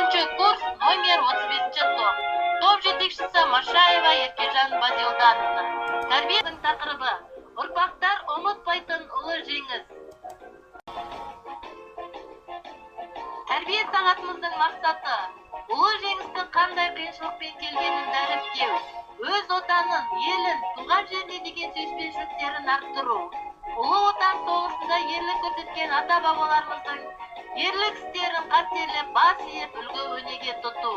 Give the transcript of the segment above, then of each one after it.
Төртінші курс, номер 35 топ. Топ жетекшісі Машаева Еркежан Базилдановна. Тәрбиенің тақырыбы: ұрпақтар ұмытпайтын ұлы жеңіс. Тәрбие сағатымыздың мақсаты: ұлы жеңістің қандай қиыншылықпен келгенін дәріптеу, өз отанын, елін, туған жеріне деген сүйіспеншіліктерін арттыру, Ұлы Отан соғысында ерлік көрсеткен ата-бабаларымыздың ерлік істерін қастерлеп, бас иіп, үлгі өнеге тұту.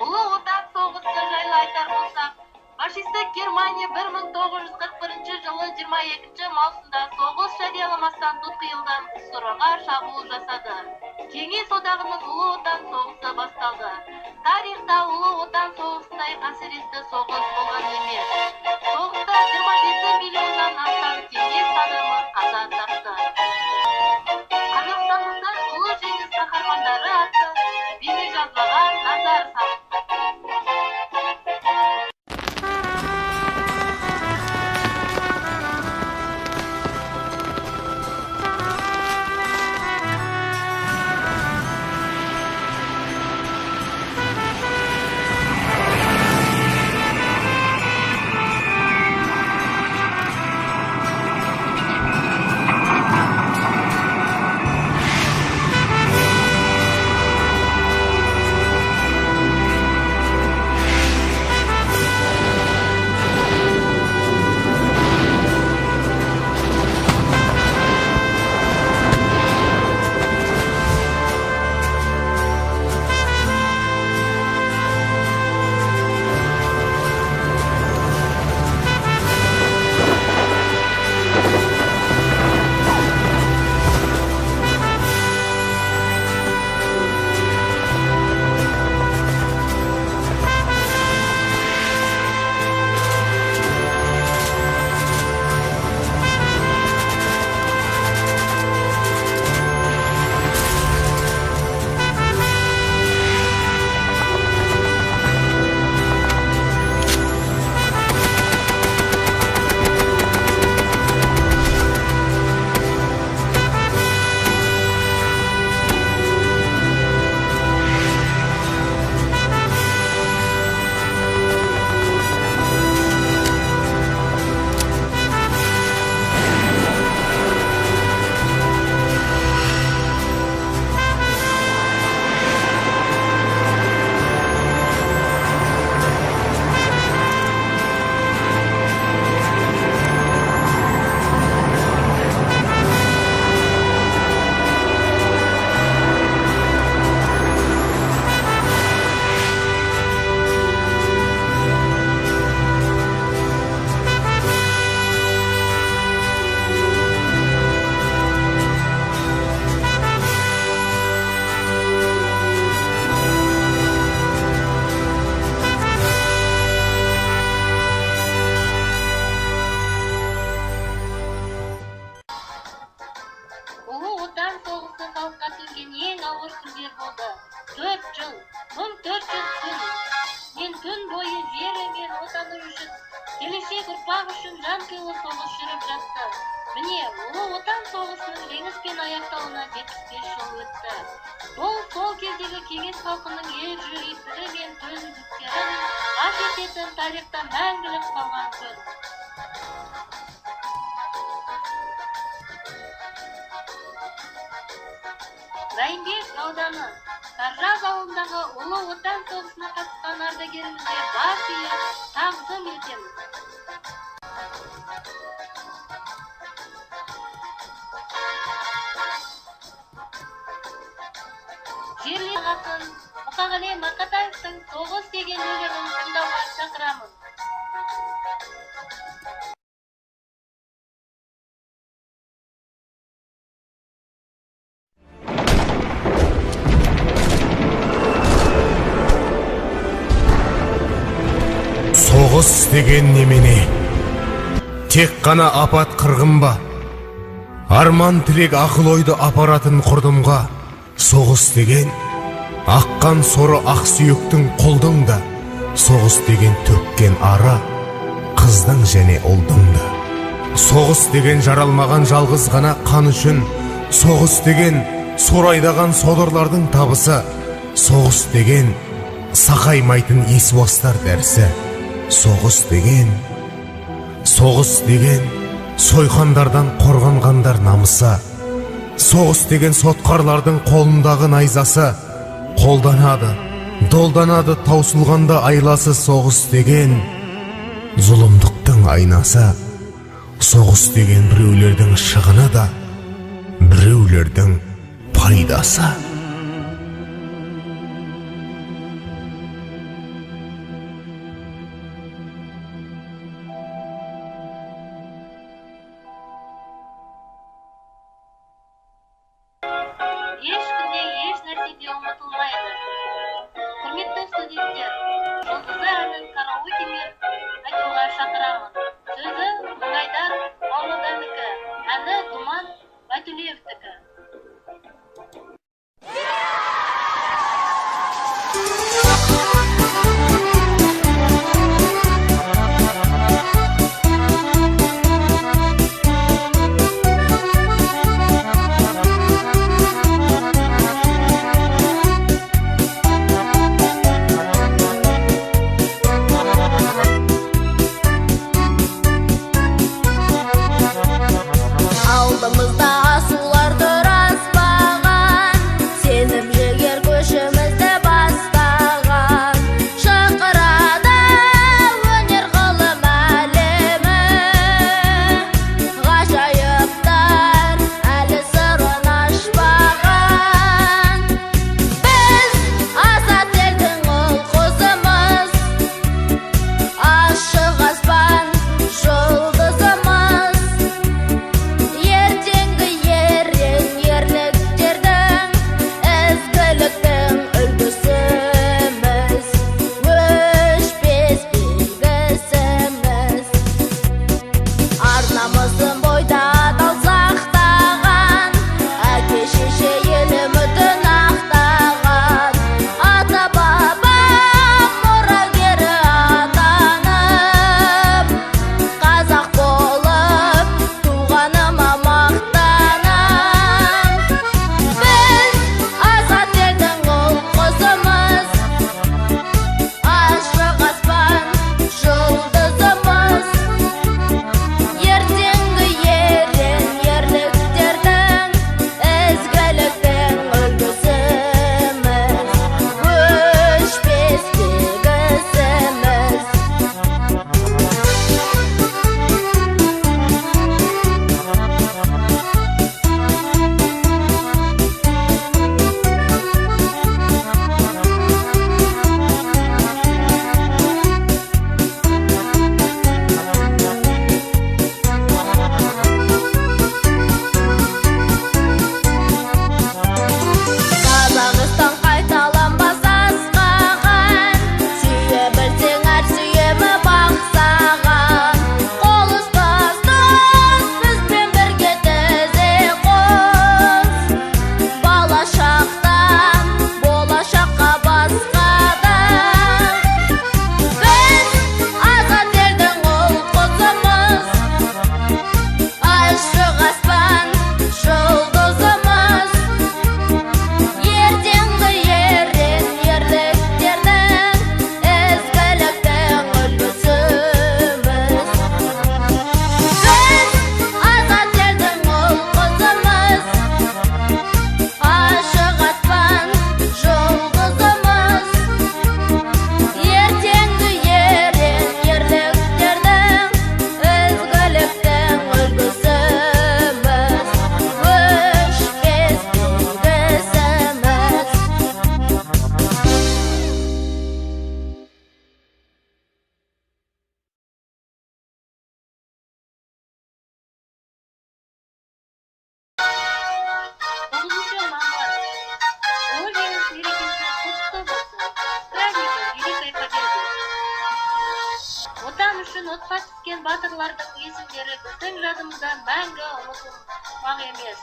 Ұлы Отан соғысы жайлы айтар болсақ, фашистік Германия 1941 жылы 22 маусымда соғыс жарияламастан тұтқиылдан КСРО-ға шабуыл жасады. Кеңес Одағының Ұлы Отан соғысы басталды. Тарихта Ұлы Отан соғысындай қасіретті соғыс болған емес. Соғыста 27 миллионнан астам кеңес адамы қаза тапты. Қазақстандықтар Ұлы Жеңіс қаһармандары атты бейнежазбаға назар салды. Ұлы Отан соғысы халыққа төнген ең ауыр күндер болды. 4 жыл, 1400 күн. Мен түн бойы жері мен отаны үшін, келешек ұрпақ үшін жан қилы соғыс жүріп жатты. Міне, Ұлы Отан соғысының жеңіспен аяқталуына 75 жыл өтті. Бұл сол кездегі кеңес халқының ержүректігі мен төзімділіктерін паш ететін тарихта мәңгілік қалған күн. Райымбек ауданы Саржаз ауылындағы Ұлы Отан соғысына қатысқан ардагерімізге бас иіп, тағзым етеміз. Жерлес ақын Мұқағали Мақатаевтың «Соғыс» деген өлеңін тыңдауға шақырамын. Соғыс деген немене? Тек қана апат қырғын ба? Арман тілек ақыл ойды апаратын құрдымға. Соғыс деген аққан соры ақ сүйектің құлдың да, соғыс деген төккен ары қыздың және ұлдың да. Соғыс деген жаралмаған жалғыз ғана қан үшін, соғыс деген сорайдаған содырлардың табысы, Соғыс деген сақаймайтын есуастар дәрісі. Соғыс деген, соғыс деген сойқандардан қорғанғандар намысы. Соғыс деген сотқарлардың қолындағы найзасы. Қолданады, долданады таусылғанда айласы. Соғыс деген зұлымдықтың айнасы. Соғыс деген біреулердің шығыны да, біреулердің пайдасы. Ешкімде еш нәрсе де ұмытылмайды. Құрметті студенттер, Жұлдызы әнін караокемен айтуға шақырамын. Сөзі Мұңайдар Балмолданікі, әні Думан Байтөлеевтікі. Алдымызда асулар тұраспаған, сенім жігер көшімізді бастаған. Шақырады өнер ғылым әлемі, ғажайыптар әлі сырын ашпаған. Біз азат елдің ұл-қызымыз, ашық аспан жұлдызымыз. Ертеңгі ерен ерліктердің, ізгіліктің үлгісіміз, өшпес белгісіміз. Ар намысын бойда адал сақтаған, әке шеше ел үмітін ақтаған. Ата бабам мұрагері атанып, қазақ болып туғаныма мақтанам. Біз азат елдің ұл-қызымыз, ашық аспан жұлдызымыз. Ертеңгі ерен ерліктердің, ізгіліктің үлгісіміз, өшпес белгісіміз. Қазақстан қайталанбас асқаған, сүйе білсең әр сүйемі бақ саған. Қол ұстас дос, бізбен бірге тізе қос. Бала шақтан болашаққа басқадан. Біз азат елдің ұл-қызымыз, ашық аспан жұлдызымыз. Ертеңгі ерен ерліктердің, ізгіліктің үлгісіміз. Біз азат елдің ұл-қызымыз, ашық аспан жұлдызымыз. Ертеңгі ерен ерліктердің, ізгіліктің үлгісіміз, өшпес белгісіміз. 9 мамыр. Ұлы Жеңіс мерекесі құтты болсын! С праздником Великой Победы! Отан үшін отқа түскен батырлардың есімдері біздің жадымызда мәңгі ұмытылмақ емес.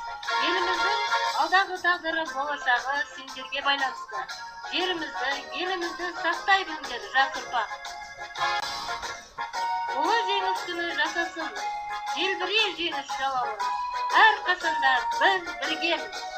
Еліміздің алдағы тағдыры, болашағы сендерге байланысты. Жерімізді, елімізді сақтай біліңдер, жас ұрпақ. Ұлы Жеңіс күні жасасын, желбірей жеңіс жалауы. Әрқашанда біз біргеміз!